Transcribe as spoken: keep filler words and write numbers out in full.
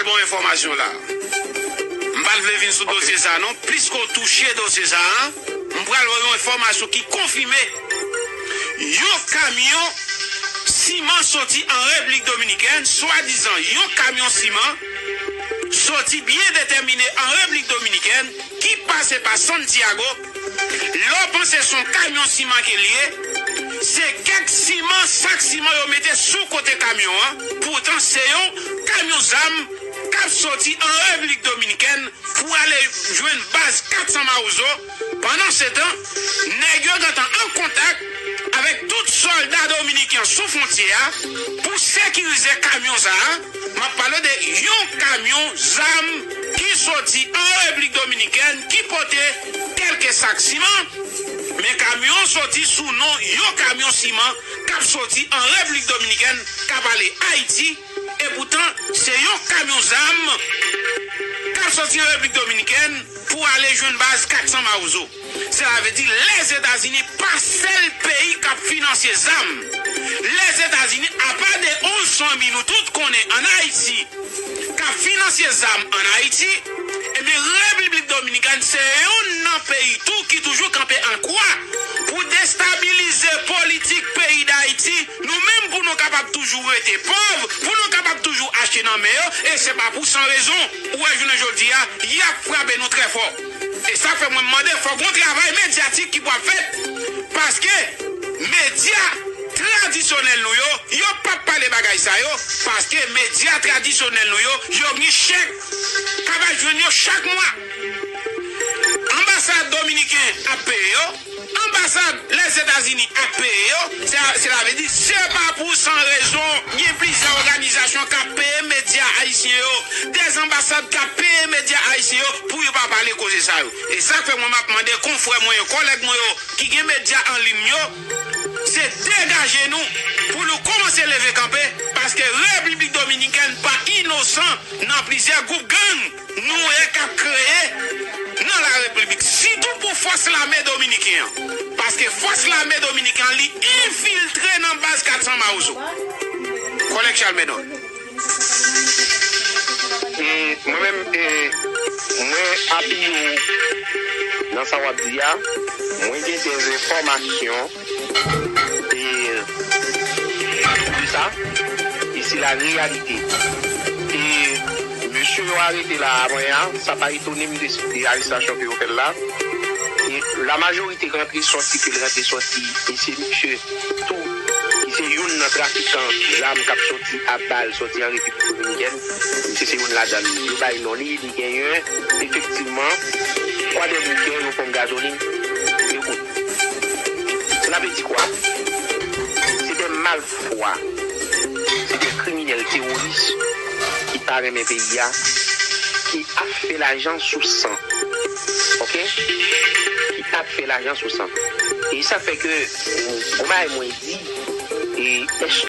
Bon enfòmasyon la. M pa t vle vin sou dosye sa a non. Pliske w touche dosye sa a, m pral ba w yon enfòmasyon ki konfime. Yon kamyon siman soti an Repiblik Dominikèn, swadizan yon kamyon siman soti byen detèmine an Repiblik Dominikèn, ki pase pa Santiago. Lè w panse se yon kamyon siman ke l ye, se kèk siman, sak siman yo mete sou kote kamyon an. Poutan, se yon kamyon zam k ap soti an Repiblik Dominikèn pou ale jwenn baz kat san Mawozo. Pandansetan, nèg yo gentan an kontak avèk tout sòlda dominiken sou fwontyè a pou sekirize kamyon sa a. M ap pale de yon kamyon zam ki soti an Repiblik Dominikèn ki pote kèlke sak siman, men kamyon an soti sou non yon kamyon siman k ap soti an Repiblik Dominikèn k ap ale Ayiti. Epoutan, se yon kamyon zam k ap soti an Repiblik Dominikèn pou ale jwenn baz kat san Mawozo. Sela vle di Lèzetazini pa sèl peyi k ap finanse zam. Lèzetazini, apa de Onlson Amy nou tout konnen ann Ayiti, k ap finanse zam ann Ayiti, ebyen, Repiblik Dominikèn se youn nan peyi tou ki toujou kanpe an kwa pou destabilize politik peyi Dayiti, nou menm pou nou kapab toujou rete pòv, pou nou kapab toujou achte nan men yo, e se pa pou san rezon, ou wè jounen jodi a, y ap frape nou trè fò. E sa fè mwen mande, fòk gon travay medyatik ki pral fèt, paske medya tradisyonèl nou yo, yo p ap pale bagay sa yo, paske medya tradisyonèl nou yo, yo gen chèk k ap al jwenn yo chak mwa. Anbasad dominiken ap peye yo, anbasad Lèzetazini ap peye yo, se, sela vle di, se pa pou san rezon, gen plizyè òganizasyon k ap peye medya ayisyen yo, de zanbasad k ap peye medya ayisyen yo pou yo pa pale koze sa yo. E sa k fè mwen m ap mande konfrè mwen yo, kòlèg mwen yo, ki gen medya an liy yo, se degaje nou pou nou kòmanse leve kanpe, paske Repiblik Dominikèn pa inosan nan plizyè gwoup gang nou wè k ap kreye nan la Repiblik, sitou pou fòs lame dominiken an. Paske fòs lame dominiken an, li enfiltre nan baz kat san Mawozo. Kòlèg Charles Medon. E mwen menm, e, mwen apiye w nan sa w ap di a. Mwen gen de enfòmasyon, e, de sa, e se la reyalite. E mesye yo arete la a, mwen a, sa pa etone m de, de arestasyon ke yo fè l la. E la majorite rantre sòti ke l rantre sòti, e se misye tou, ki se youn nan trafikan zam k ap soti a bal, soti an Repiblik Dominikèn. Misye se youn ladan l. Yo bay non li, li genyen, efektivman, twa dènye kè yon ponp gazolin. Ekout, sela vle di kwa? Se de malfwa, se de kriminèl teworis ki pa renmen peyi a, ki ap fè lajan sou san. Oke? Ki ap fè lajan sou san. E sa fè ke, bon, bagay mwen di, e, èske